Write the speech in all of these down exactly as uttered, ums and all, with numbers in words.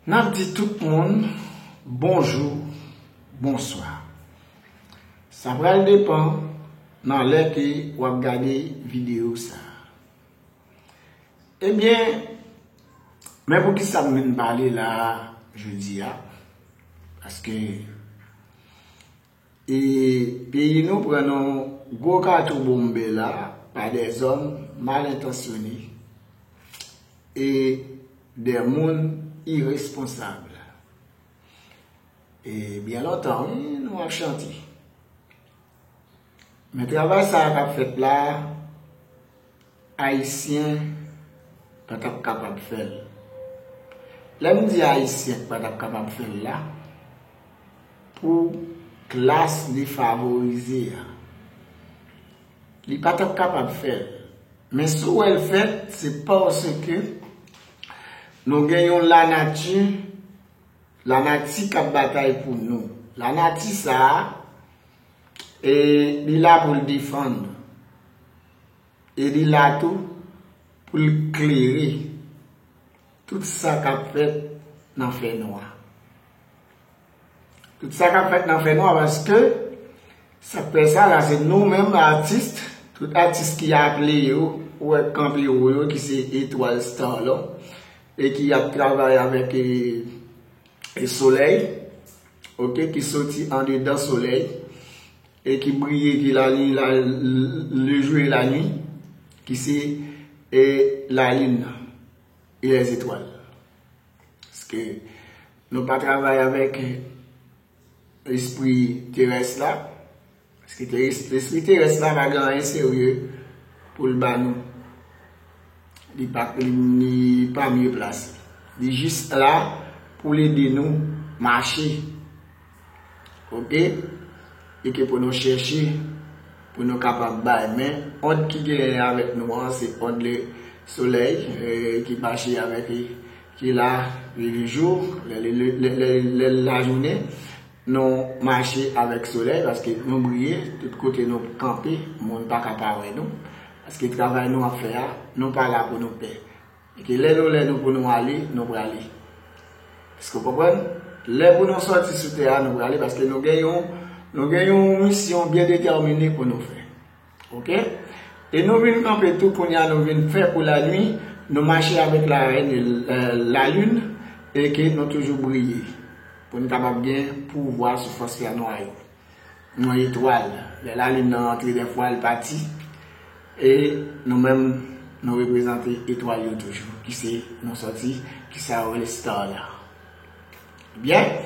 N ap di tout moun bonjou, bonswa. Sa pral depann nan lè ke w ap gade videyo sa. Ebyen, men poukisa m vin pale la jodi a? Paske e peyi nou pran yon gwo kato bonbe la pa dè zòm mal entansyone e dè moun iresponsab. E byen lontan, wi, nou ap chante. Men travay sa a k ap fèt la, Ayisyen pa t ap kapab fè l. Lè m di Ayisyen pa t ap kapab fè l la, pou klas defavorize a, li pa t ap kapab fè l. Men si w wè l fèt, se paske nou gen yon lanati, lanati k ap batay pou nou. Lanati sa a, e, li la pou l defann nou. E li la tou pou l klere tout sa k ap fèt nan fènwa. Tout sa k ap fèt nan fènwa, paske sa k fè sa la, se nou menm atis, tout atis ki aple yo, ou wè kanpe wo yo, ki se etwal star la, e ki ap travay avèk e, e solèy, oke, ki soti andedan solèy, e ki briye, ki la, la, le jour et la nuit, ki se e, lalin nan, e lèzetwal. Paske nou pa travay avèk lespri terès la, paske te- lespri terès la pa gen anyen serye pou l ba nou. Li pa, li, li pa mye plase. Li jis la pou l ede nou mache. Oke? E ke pou nou chèche, pou nou kapab bay. Men, ond ki genyen avèk nou an, se ond le solèy, e, ki mache avèk, e, ki la, le, le jou, le, le, le, le, le, le lajounen, nou mache avèk solèy, paske nou briye, tout kote nou kanpe, moun pa ka pa wè nou. Paske travay nou ap fè a, nou pa la pou nou pè. E ke lè nou, lè nou pou nou ale, nou prale. Èske w konprann? Lè pou nou sòti sou tè a, nou prale, paske nou gen yon, nou gen yon misyon byen detèmine pou nou fè. Oke? E nou vin kanpe tou kounye a, nou vin fè pou lanwi, nou mache avèk la rèn e, e, lalin, e ke nou toujou briye. Pou n kapab gen pouvwa sou fòs fènwa yo. Yon etwal. Lè lalin nan antre, dèfwa l pati. E nou menm, nou reprezante etwal yo toujou, ki se nou sòti, ki sa yo rele star la. Byen.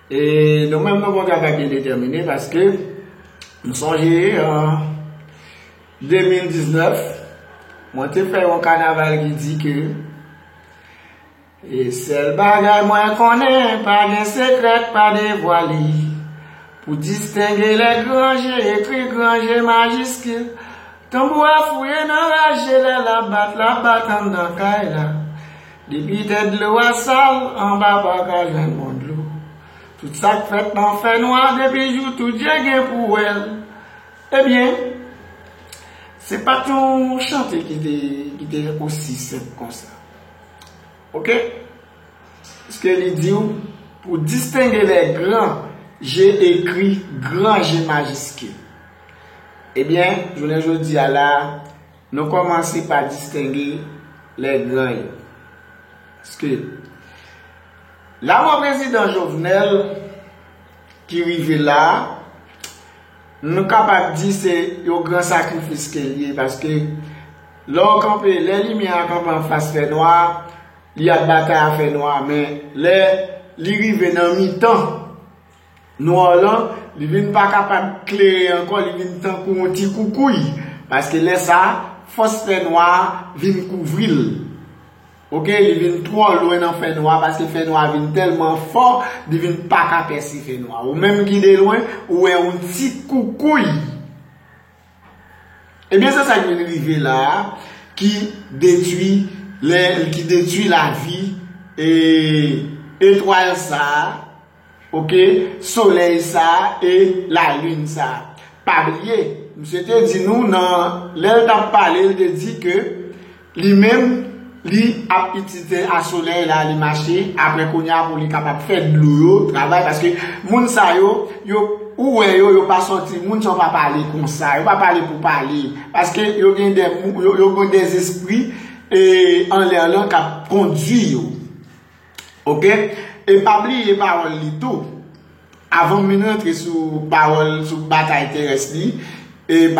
E nou menm, nou gon travay byen detèmine, paske m sonje, an de mil diznèf, mwen te fè yon kanaval ki di ke E sèl bagay mwen konnen, pa gen sekrè k pa devwale. Pou distenge lè gran je ekri gran je majiskil. Tanbou a fouye nan raje, lè l ap bat, l ap bat anndan kay la. Depi tèt dlo a sal, anba pa ka jwenn bon dlo. Tout sa k fèt nan fènwa, depi jou tout je gen pou wè l. Ebyen, se pa t yon chante ki te, ki te osi senp konsa. Oke? Paske li di w, pou distenge lè gran je ekri gran je majiskil. Ebyen, jounen jodi a la, nou kòmanse pa distenge lè gran yo. Paske lamò prezidan Jovenel ki rive la, nou kapab di se yon gran sakrifis ke l ye, paske lè w kanpe, lè limyè a kanpe anfas fènwa, li ap batay a fènwa, men lè li rive nan mitan nwa lan, li vin pa kapab klere ankò, li vin tankou yon ti koukouy, paske lè sa a, fòs fènwa a vin kouvri l. Oke, li vin twò lwen nan fènwa, paske fènwa vin tèlman fò, li vin pa ka pèse fènwa. Ou menm ki de lwen, ou wè yon ti koukouy. Ebyen, se sa k vin rive la a, ki detwi lè, ki detwi lavi e etwal sa a, oke, solèy sa a e lalin sa a. Pa bliye, misye te di nou nan, lè l t ap pale, l te di ke li menm, Li ap itilize a solèy la, li mache, apre kounye a pou li kapab fè dlo yo travay, paske moun sa yo, yo ou wè yo, yo pa sòti, moun sa yo pa pale konsa, yo pa pale pou pale, paske yo gen de, yo, yo gen de zespri e anlè lan k ap kondwi yo. Oke? E pa bliye pawòl li tou. Avan m vin rantre sou pawòl, sou batay terès li, e